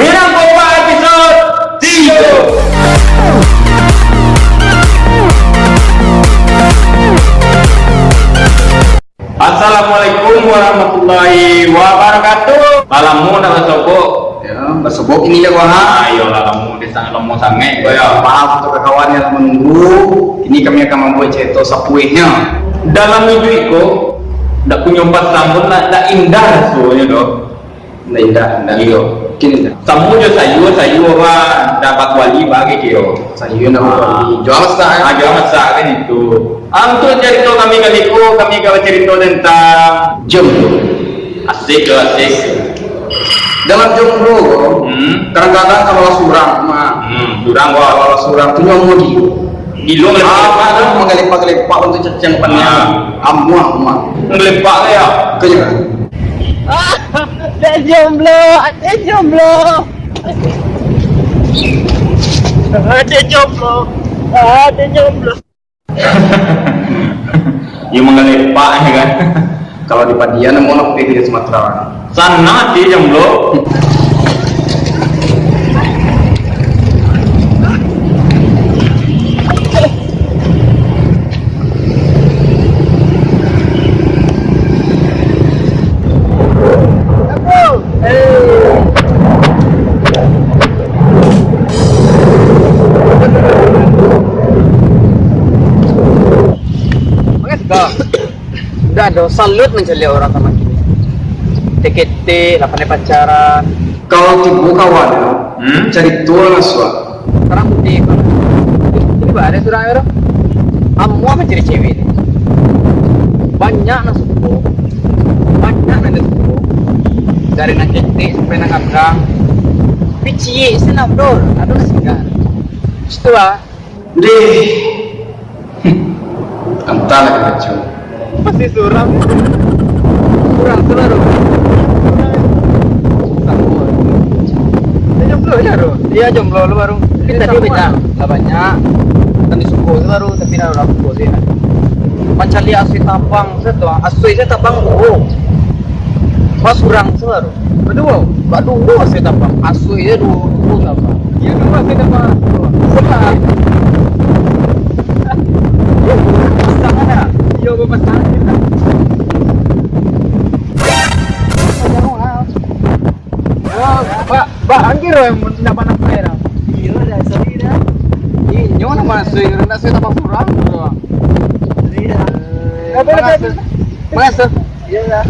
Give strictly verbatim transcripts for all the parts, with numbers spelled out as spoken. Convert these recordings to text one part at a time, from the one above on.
Minang Kompak episode tigo. Assalamualaikum warahmatullahi wabarakatuh. Lah lamo ndak basobok. Ya, basobok ini ya, Wah. Ah, iyolah, lamo, dia sangat lamo sangat, yo. Maaf untuk kawan yang lah menunggu. Kini kami akan membuat cerita sapuihnyo. Dalam iduik ko, ndak punyo pasangan pun ndak, ndak indah rasonyo doh. Indah, indah. Iyo. Kini indah. Samo jo sayua, sayua, Pak, ndak bakuali, Pak, kiro. Sayua ndak bakuali. Ah. Jual masak, eh? Ah, jual masak, kan itu. Ah, untuk carito kami kali ko, kami ka bacarito tantang jomblo. Asik tu, asik. Dalam jomblo ko, hmm, kadang-kadang kalau lah surang, mah. Hmm, surang ko. Kalau lah surang tu nyaman di. Gilo ngelepak. Apa tu? Mangalepak-lepak untuk cacang paniang. Ah. Amuah, amuah. Ngelepak tu ya? Kau jangan. Ado jomblo, ado jomblo. Ado jomblo, ado jomblo. Iyo mangalepak, ya kan? Kalau di Padian, mau nak pergi ke Sumatera. Sana sih jomblo. Dah do, salut mancaliak urang zaman kini. Ketek-ketek, lah pandai pacaran. Kalau tibo kawan, hmm? Carito lah masuak. Sekarang putih, Bang. Ini bah, ado surang tu. Amuah mancari cewek ni. Banyak nan suko. Banyak nan dak suko. Dari nan ketek sampai nan gagah. Piciek senang, bro. Ado nan singgah. Situ lah. Deh. Antah lah kacau. Masih surang. Surang tu lah, Ru. Surang. Dia jomblo ya, Ru? Iya, jomblo lu baru. Tapi tadi banyak, lah banyak. Kan disuko tu baru, tapi dah orang suko sih. Mancaliak asui tabang, saya tu, asui saya tabang, oh. Pas surang tu baru. Baduo? Baduo asuih tabang. Asuih je duo, duo tabang. Iyo, duo asuih tabang. Salah. Pasangan dah? Iyo, bapasangan kita. Oh, Pak, Pak, angkir, Pak, nak panah air, Pak. Iyo, dah, sorry, dah. Inyo nak masuk, nak asuih tabang surang, Pak. Sorry, dah. Eh, boleh, boleh. Makasih. Iyo, dah.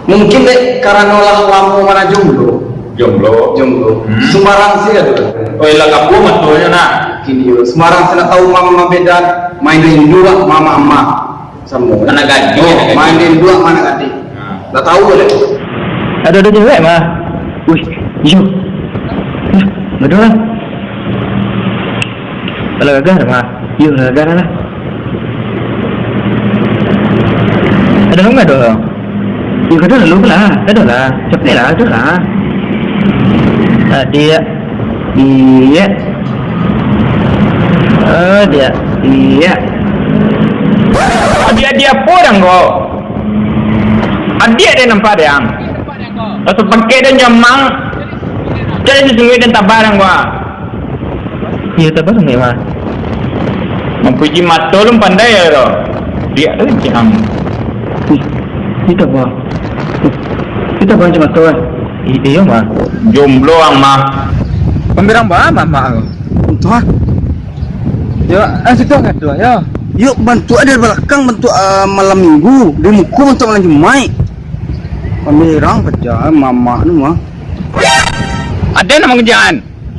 Mungkin dek karano lah lamo mana jomblo. Jomblo. Jomblo. Hmm. Sumbarang sih ado. Oh, ilah kapuang matonyo nah. Kini yo, sumbarang sih ndak tahu mama mabeda main rindu wak mama ama. Samo. Anak gadih, iyo, anak gadih. Main rindu wak anak gadih. Nah. Ndak tahu deh. Ado, ado cewek mah. Wih, iyo. Nah, ado lah. Kalau gagah mah. Iyo, lah, ado lah. Ado nunggu ado? Iyo, ado lalu lah. Ado lah. Capek lah, ado lah. Adiak. Diak. Oh, diak. Diak. Adiak-adiak apo dang ko? Adiak den nampak dang. Raso pangkek den jamang. Cari sasungguah den tabah dang ko. Iyo, tabah sangaik, Mas. Mampuji mato lun pandai yo, doh. Diak tu, cik am. Ih, ih, tabah. Ih, tabah cik mato, eh. I-, iyo, Mas. Jomblo ang, Mas. Pambirang ba, Mas, Mas. Entah. Yo, eh, situ kan tu, yo. Yo, bantuak dari balakang, bantuak, ah, malam minggu. Dari muko bantuak malam Jumaik. Pambirang paja, mamak tu, Mas. Ado namo kerjaan?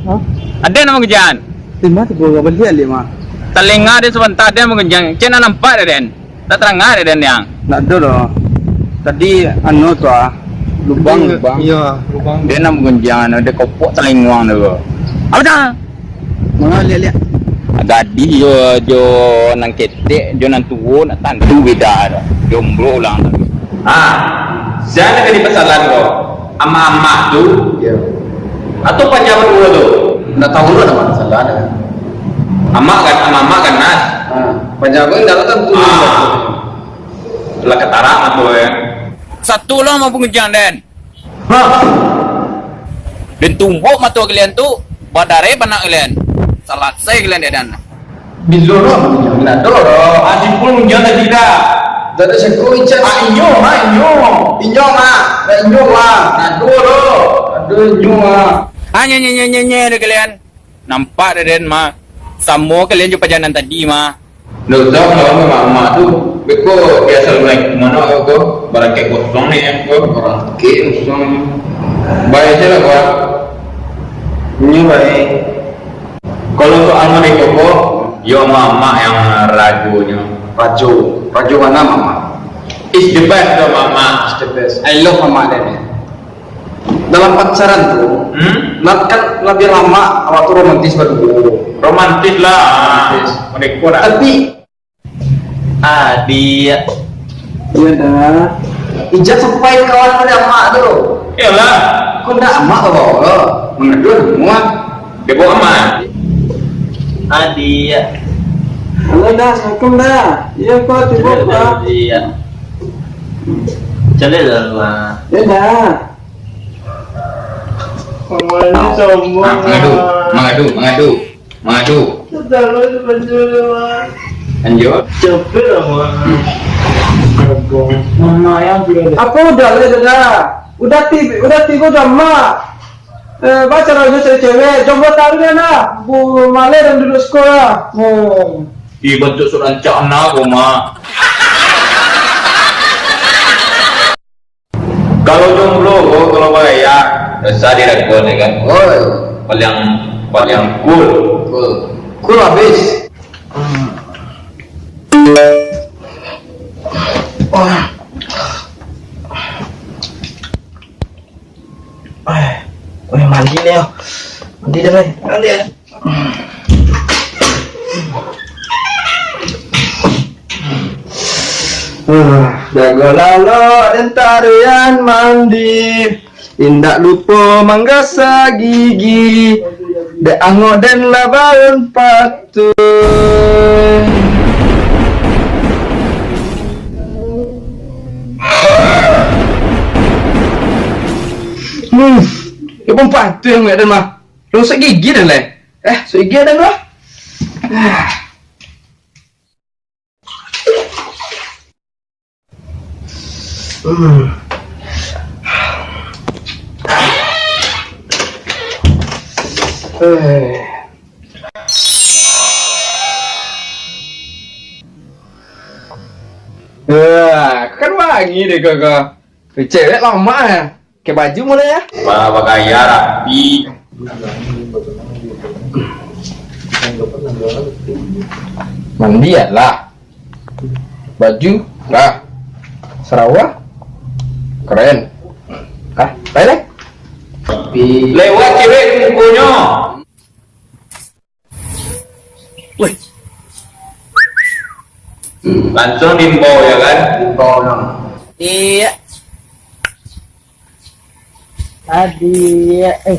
Hah? Ado namo kerjaan? Lima tu bawa baliak, Lik, mah. Talinga den sabanta, ado namo kerjaan. Cen nampak dah, den? Tak tarang ado, den, yang? Ndak ado doh. Tadi, anu tu, ah, lubang, lubang. Iyo, lubang. Den namo kerjaan, ado kopok talinguang tu. Apa dah? Manga, liak, liak. Gadih jo, jo nan ketek, jo nan tuo, nak tantu beda doh. Jomblo ulang tu. Ah, sia nan ka dipasalan ko? Amak-amak tu? Iyo. Atau paja baduo tu? Ndak tahu lah nama salah dah. Amak kan, amak-amak kan, Nas? Ah, paja ko indak lah tantu. Ah. Lah katarak apo, yo? Satu lah mampu ngejar, den. Hah? Den tumbok mato kalian tu, badareh panak kalian. Salasai kalian di adan. Bilo lo, minyak nado lo. Adi pun minyak tadi dah. Dak ado seko ican. Ah, inyo, ah, inyo. Inyo, ah. Dak inyo, ah. Nado lo. Ado inyo, ah. Ah, nye, nye, nye, nye, nye, deh kalian. Nampak deh, den, mah. Samo kalian jo pajanan tadi, mah. Ndak usah lawan mamak tu. Beko biaso lai mano ko, barangkek kosong ni, ko. Barangkek kosong. Baik je lah, Pak. Ini baik. Kalau soal mano ko, yo mamak yang rajonyo. Rajo. Rajo mana mamak? Is the best, though, mamak. Is the best. I love mamak, den. Dalam pacaran tu, Hmm? lah kan labiah lama awak tu romantis baduo. Romantis lah. Romantis. Mereka nak. Tapi, Adik. Iya dah. Ijak sampai kawan pada amak tu. Iyalah. Kau ndak amak kau bawa lo. Mengadu semua. Dia bawa amak. Adik. Halo dah, assalamualaikum dah. Iya kau tiba dah. Iya. Cari dah rumah. Iya dah. Mangadu, mangadu, mangadu, mangadu. Lanjut. Capek lah, Mak. Mama yang bilang. Apa udah lah, dah. Udah tiba, udah tiba udah, Mak. Eh, baca raja cari cewek, jomblo taruh dia nah. Bu, malah dan duduk sekolah. Oh. Ih, bantuk surat rancak anak, Mak. Kalau jomblo ko, kalau bagaya, dosa dilakukan, ya kan? Oi. Paling, paling cool. Cool. Cool habis. Wah. Eh, weh, mandi ni, yo. Mandi dah, weh. Mandi, yo. Jago lalok den tarian mandi, indak lupo manggasa gigi, dek angok den lah baun patuh. Hmm, yo baun patuh angok den mah. Rusak gigi den lai. Eh, rusak gigi den lah. Hmm. Eh. Wah, kan wangi deh, kau, kau. Cewek lama ya. Pakai baju mulai ya. Wah, bagaya rapi. Mandi ya lah. Baju lah. Sarawa. Keren. Ah, lain, lain. Lewat cewek mukonyo. Wih. Langsung diimbau, ya kan? Diimbau, no. Iya. Tadi, eh,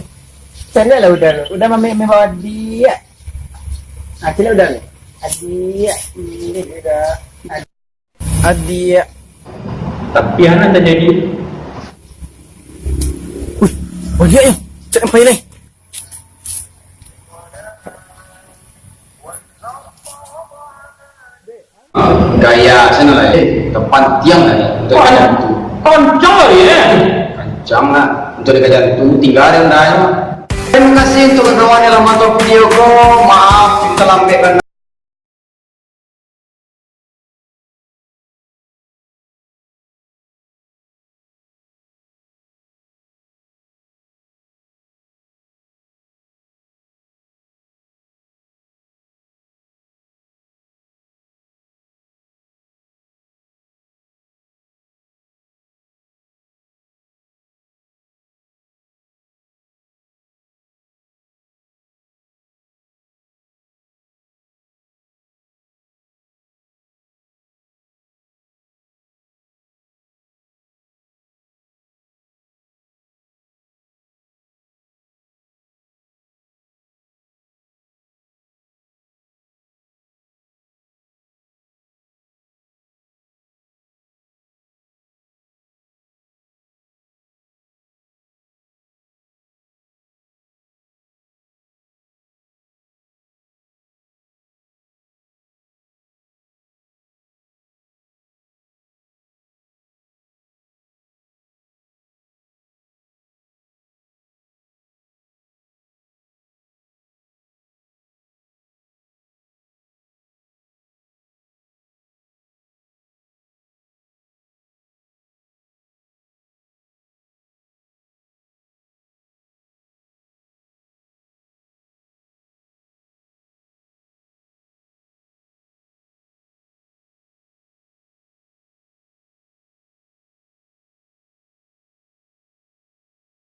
carilah udah, udah mami membawa dia. Nah, carilah udah. Tadi, ini udah. Adik. Tapi anak tak jadi. Wih, baliak yo. Cak sampai lai. Gaya sana lah, eh. Tempat tiang lah, eh. Untuk kajan tu. Kancang lah, ya. Kancang lah. Untuk kajan tu, tinggal ada undang. Terima kasih untuk kawan yang lah mantau video ko. Maaf, minta lambek karena